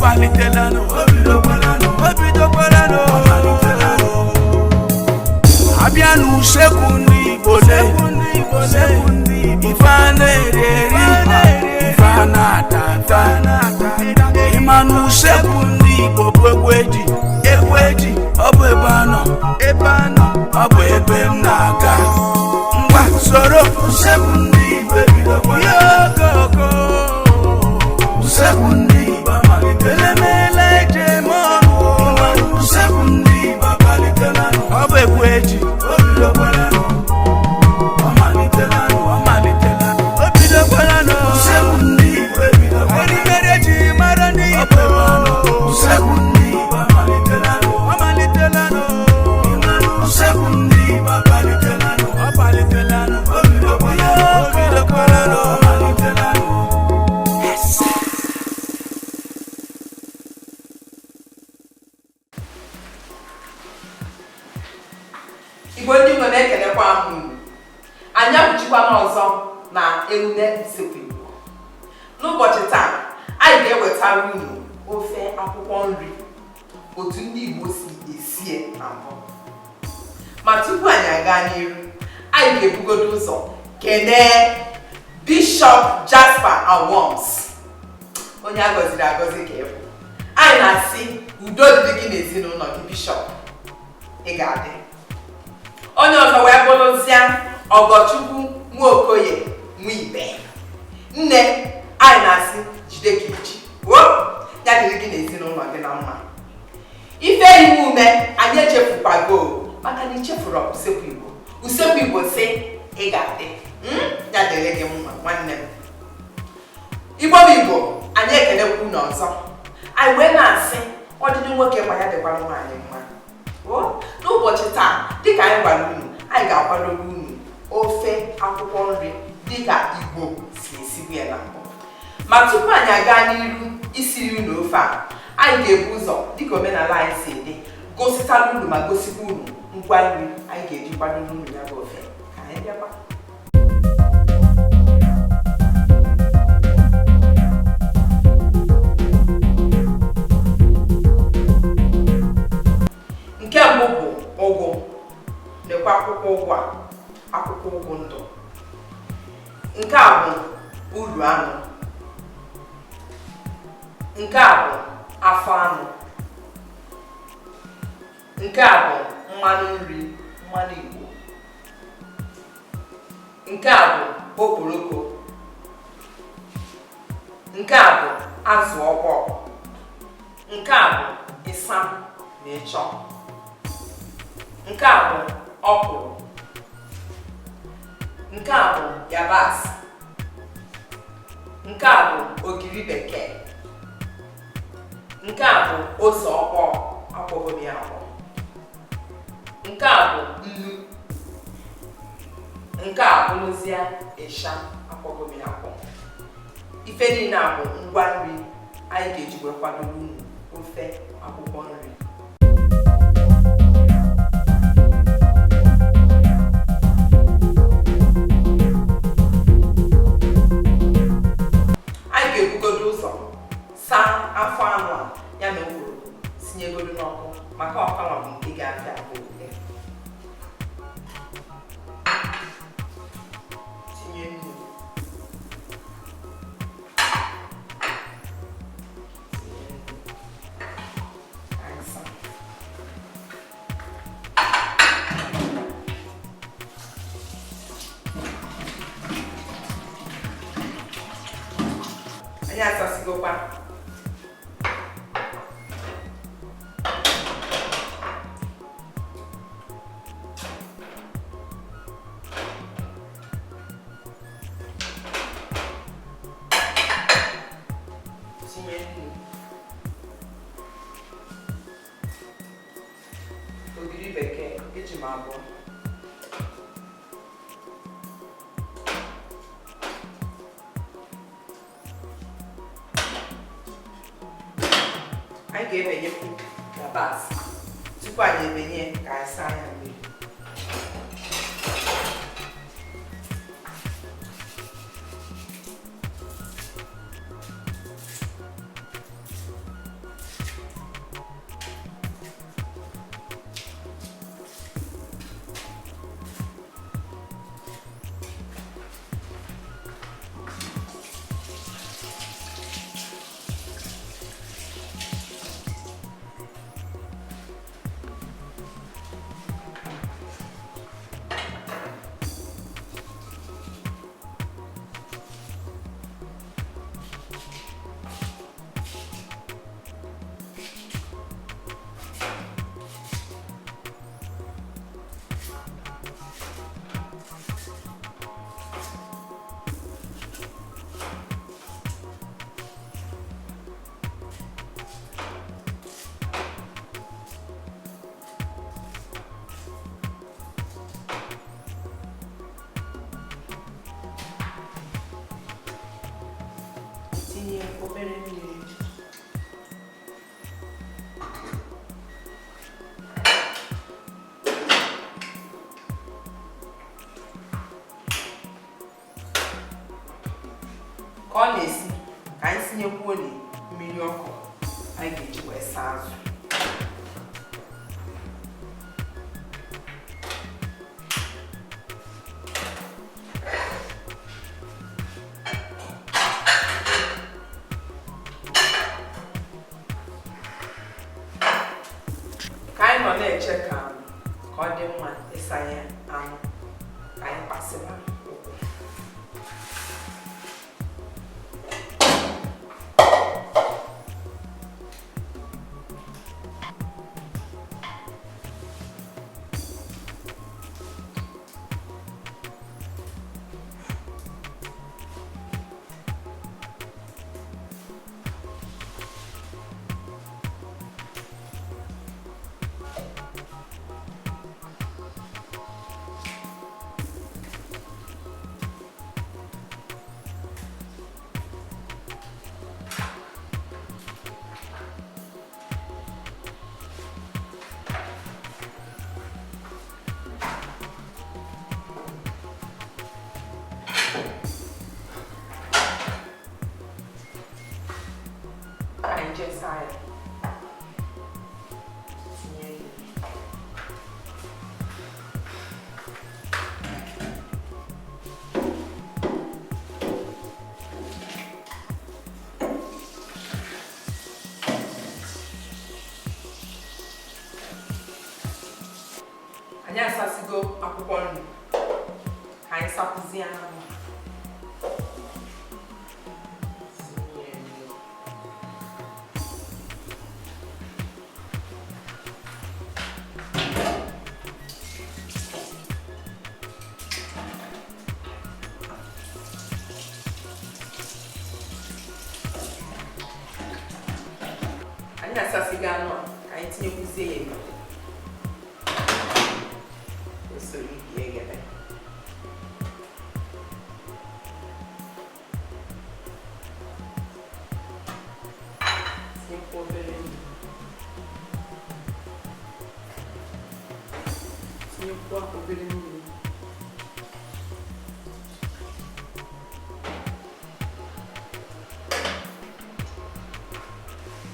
Palitelanụ, o bidokwalanụ, o bidokwalanụ, ọ malitelanụ. Abịa n'usekwu ndị Igbo le, ife a na-eri eri, ife a na-ata ata. Ịma n'usekwu ndị Igbo bụ egwu eji, egwu eji, ọ bụ ebe a nọ, ebe a nọ, ọ bụ ebe m na-aga. Ngwa soro usekwu ndị Igbo ebidokwala. Okoko. Usekwu ndị Igbo amalitela. Emeela eji eme ọnụ. Usekwu ndị Igbo amalitelanụ. Ọ bụ egwu eji, o bidokwalanụ. Ọ malitelanụ, ọ malitela. O bidokwalanụ. Usekwu ndị Igbo ebidokwala. Erimeri eji mara ndị Igbo. Usekwu ndị Igbo amalitelanụ. Ọ malitelanụ. Usekwu ndị Igbo amalitelanụ. Ọ malitelanụ. O bidokwalanụ. O bidokwalanụ. Ọ malitelanụ. Igbo ndị nwe na-ekelekwa m unu. Anyị abụchikwana ọzọ na emume usekwu Igbo. N'ụbọchị taa, anyị ga-ewetara unu ofe akwụkwọ nri otu ndị Igbo si esie na mbụ. Ma tupu anyị aga n'iru, anyị ga-ebugodo ụzọ kenee Bishop Jasper Awoms, onye a gọziri agọzi ka ị bụ. Anyị na-asị udo dịrị gị n'ezinụlọ gị, Bishop, ị ga-adị. Onye ọzọ wee bụrụzịa Ọgọchukwu Nwaokoye Nwibe. Nne, anyị na-asị jide ka iji o ya dịrị gị n'ezinụlọ gị na mma. Ife ime ume anyị echefukwago, maka na ichefuru usekwu Igbo. Usekwu Igbo sị ị ga-adị. Ya dịrị gị mma, nwanne m. Igbo bụ Igbo, anyị ekelekwa unu ọzọ. Anyị wee na-asị ọdịdị nwoke ma ya dịkwara nwaanyị mma. N'ụbọchị taa, dịka anyị gwara unu, anyị ga-akwadoro unu ofe akwụkwọ nri dịka Igbo si esigbu ya na mbụ. Ma tupu anyị aga n'iru isiri unu ofe a, anyị ga-ebu ụzọ dịka omenala anyị si dị gositara unu ma gosikwa unu ngwa nri anyị ga-eji kwadoro unu ya bụ ofe. Ka anyị bịakwa. Nke mbụ bụ ụgụ. Lekwa akwụkwọ ụgụ a, akwụkwọ ụgụ ndụ. Nke a bụ uru anụ. Nke a bụ afọ anụ. Nke a bụ mmanụ nri, mmanụ Igbo. Nke a bụ okporoko. Nke a bụ azụ ọkpọọ. Nke a bụ ịsam na ịchọ. Nke a bụ ọkwụrụ. Nke a bụ yabasị. Nke a bụ ogiri bekee. Nke a bụ ose ọkpọọ, akwọgo m ya akwọ. Nke a bụ nnu. Nke a bụrụzịa ịsha, akwọgo m ya akwọ. Ife niile a bụ ngwa nri anyị ga-eji wee kwadoro unu ofe akwụkwọ nri. Anyị ga-ebugodo ụzọ saa afọ anụ a ya na okporoko sinyegodo n'ọkụ, maka ọkanwa bụ nke ga-afịa abụ ofe. Tinye nnu. Anyị asasigokwa. Tinye nnu, ogiri bekee eji m abụọ, anyị ga-ebenyekwu yabasị tupu anyị ebenye ka anyị saa ya mmiri. Tinye obere mmiri. Ka ọ na-esi, ka anyị tinyekwuo mmiri ọkụ anyị ga-eji wee saa azụ. Ka anyị nọ na-eche ka ọ dị mma ịsanye anụ, ka anyị kpasịba ụkwụ. Anyị jee saa ya. Tinye ya. Anyị asasigo akwụkwọ nri, ka anyị sapụzie anụ. Anyị asasigo anụ a, ka anyị tinyekwuzie ya ebe. Usoro ibi eghere. Tinyekwa obere nnu. Tinyekwa obere mmiri.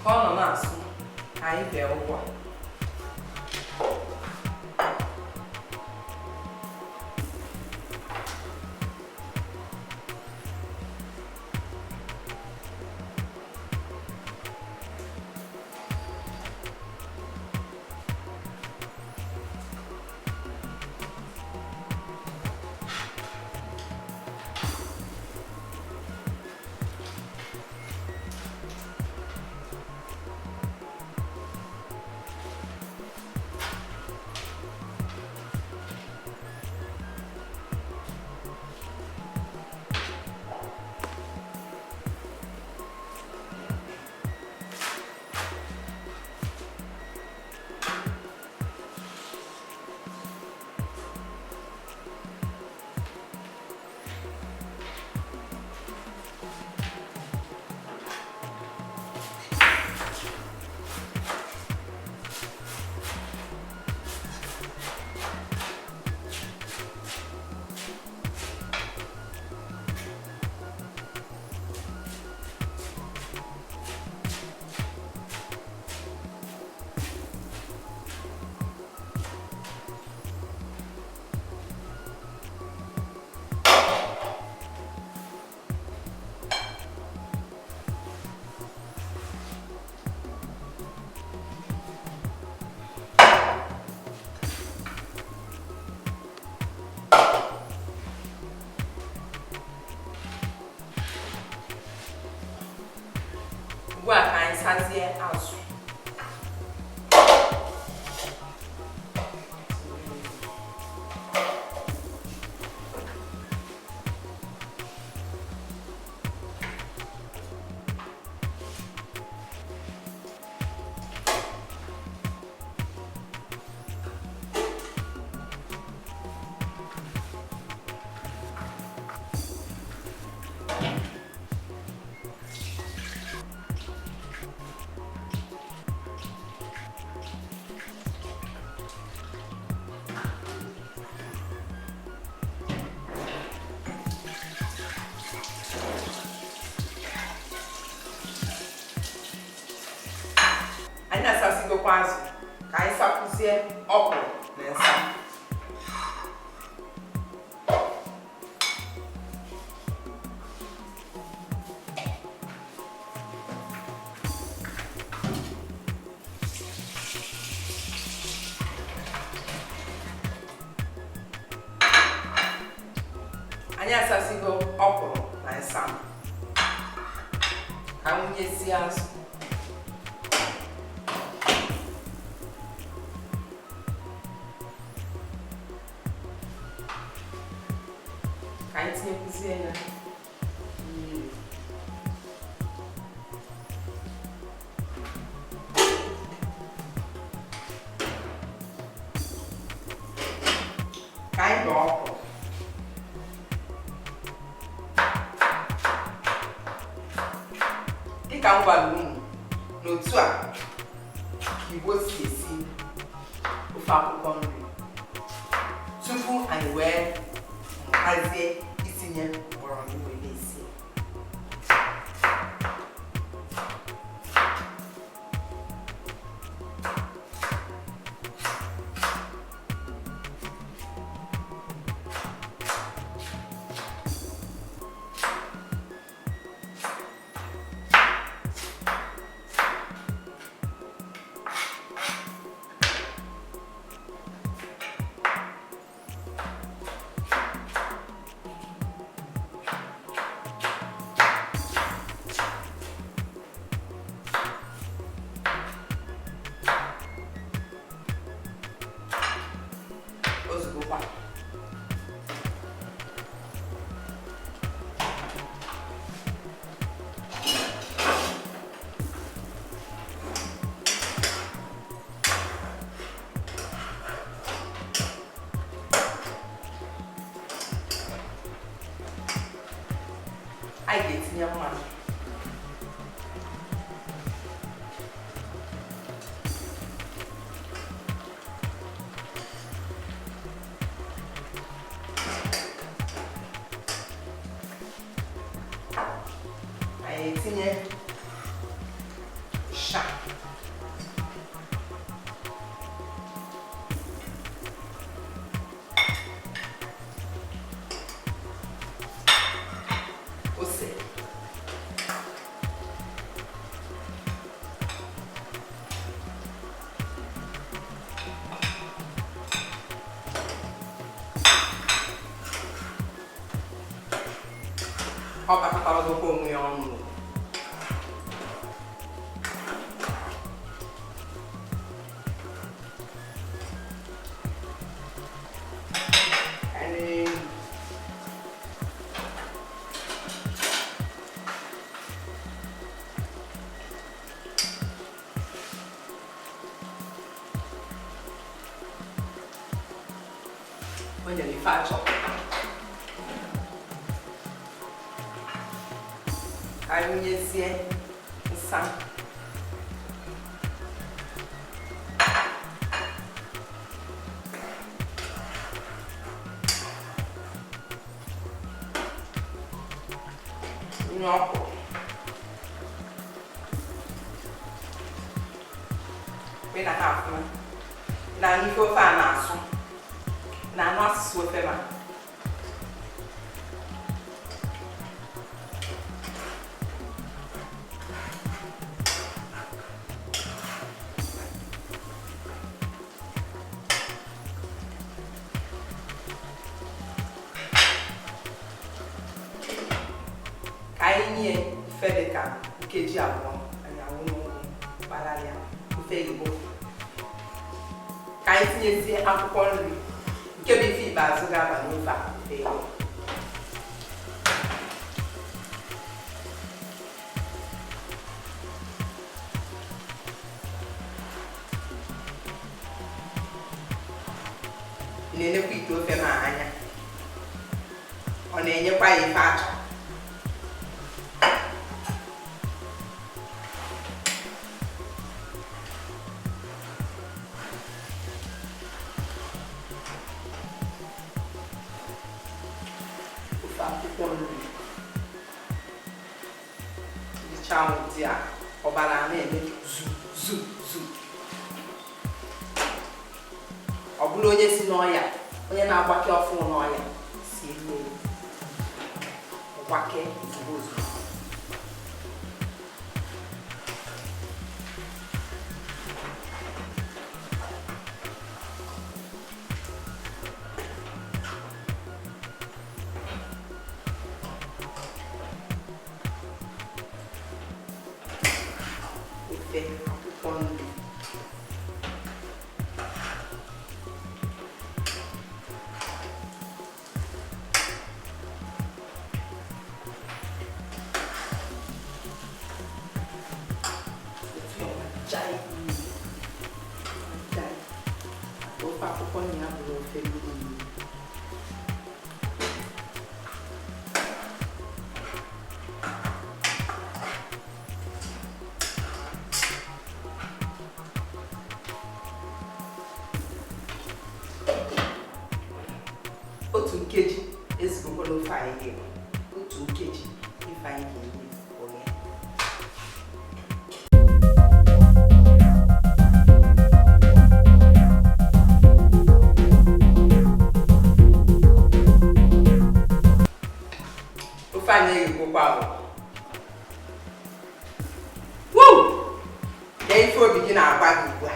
Ka ọ nọ na-asụ, ka anyị bee ụgwọ. Ugbu a ka anyị sazie azụ. Azụ ka anyị sapụzie ọkwụrụ na nsa. Anyị asasigo ọkwụrụ na nsa, ka wụnyezie azụ. Ka anyị tinyekwuzie ya mmiri. Ka anyị bee ọkwụrụ. Dịka m gwara unu n'otu a ka Igbo si esi ofe akwụkwọ nri tupu anyị wee mụtazie itinye mgbọrọgwụ wee na-esi. Ozugbo kwa, anyị ga-etinye mmanụ. Anyị etinye sha, ose, ọ kpakọtaragokwa onwe ya ọnụ. Anyị o nyere ife achọ ka anyị wunyezie nsa. Nnu ọkwụrụ, ị na ha afụ na ife ofe a na-asụ na anụ asụsụ ofe ma ka anyị nye ife dị ka nkeji 2, anyị awụnye ụgwụ gbara ya ofe Igbo. Ka anyị tinyezie akwụkwọ nri nke bụ ife ikpeazụ ga-aba n'ofe a, ofe Igbo. Ị na-enekwa ite ofe ma anya, ọ na-enyekwa ya ife achọ. Ofe akwụkwọ nri dịcha ụdị a, ọbara na-eme zu zu zu. Bụrụ onye si n'ọya, onye na-agbake ọfụ n'ọya, sie mmiri gbake ozugbo ozugbo. Ofe akwụkwọ nri. Ofe akwụkwọ nri abụrụ ofe mmiri mmiri. Otu nkeji ezigbokwala ofe anyị ga-eme. Otu nkeji ife anyị ga-eme onye. Ofe anyị eghegokwa ahụ. Woo! Kee ife obi gị na-agwa gị ugbu a.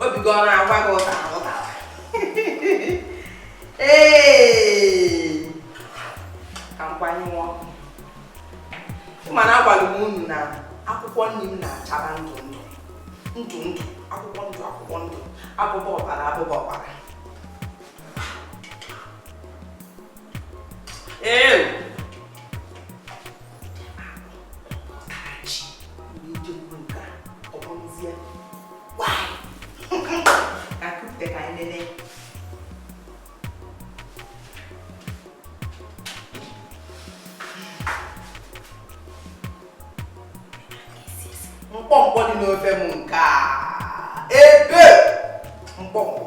Obi gị ọ na-agwa gị ụtara ụtara? Ee! Ka m gbanyụọ ọkụ. Mana agwara m unu na akwụkwọ nri m na-achara ndụ ndụ. Ndụ ndụ, akwụkwọ ndụ, akwụkwọ ndụ, abụba ọbara, abụba ọbara. Ee! Ka kupụta ka anyị nene. Mkpọmkpọ dị n'ofe m nke a. Ebe! Mkpọmkpọ.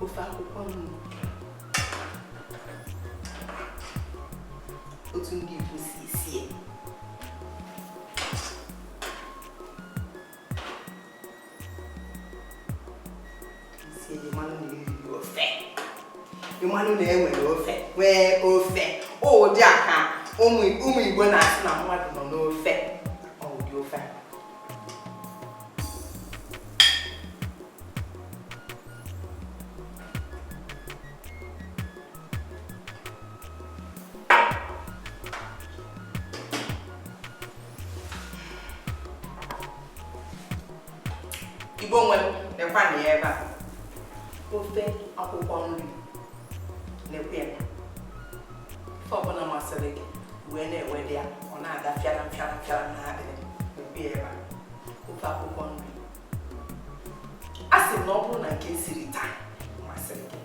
Ofe akwụkwọ nri. Otu ndị Igbo si esi ya. Isi ya, mmanụ na-eri ofe. Mmanụ na-enwere ofe, nwee ofe. Ụdị a ka ụmụ Igbo na-asị na mmadụ nọ n'ofe. Ọ ụdị ofe a. Igbo nwe m, lekwa na ya ebe a. Ofe akwụkwọ nri na-ekwe ya. Ife ọbụla masịrị gị wee na-ewede ya, ọ na-aga fịara fịara fịara na-adịrị. Ekwe ya ebe a. Ofe akwụkwọ nri. A sị m na ọ bụrụ na nke siri taa masịrị gị,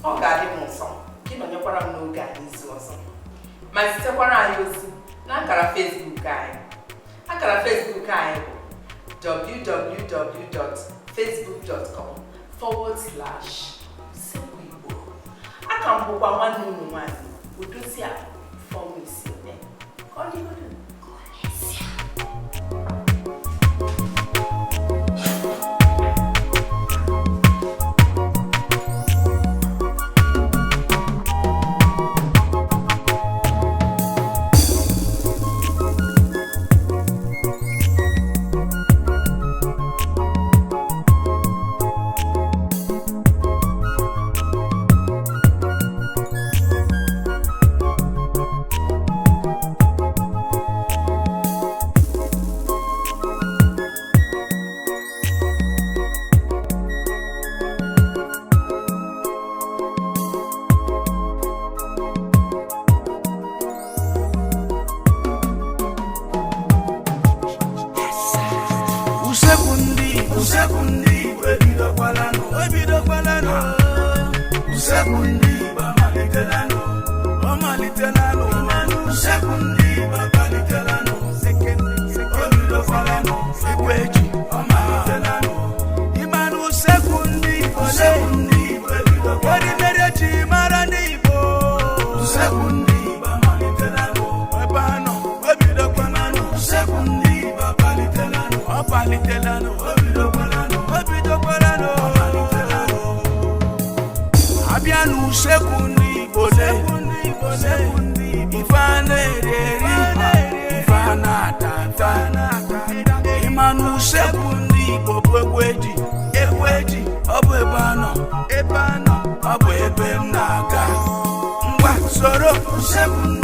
ọ ga-adị m nsọ ka ị nọnyekwara m n'oge a n'izu ọzọ. Ma zitekwara anyị ozi n'akara Facebook anyị. Akara Facebook anyị bụ www.facebook.com/usekwuigbo. Aka m bụkwa nwanne unu nwaanyị, Odoziakụ Ifeọma Isiome. Ka ọ dịgodu. Ka ọ mesịa. Malitelanụ, o bidokwalanụ, o bidokwalanụ, ọ malitelanụ. Abịa n'usekwu ndị Igbo le, ife a na-eri eri, ife a na-ata ata. Ịma n'usekwu ndị Igbo bụ egwu eji, egwu eji, ọ bụ ebe a nọ, ebe a nọ, ọ bụ ebe m na-aga. Ngwa soro usekwu.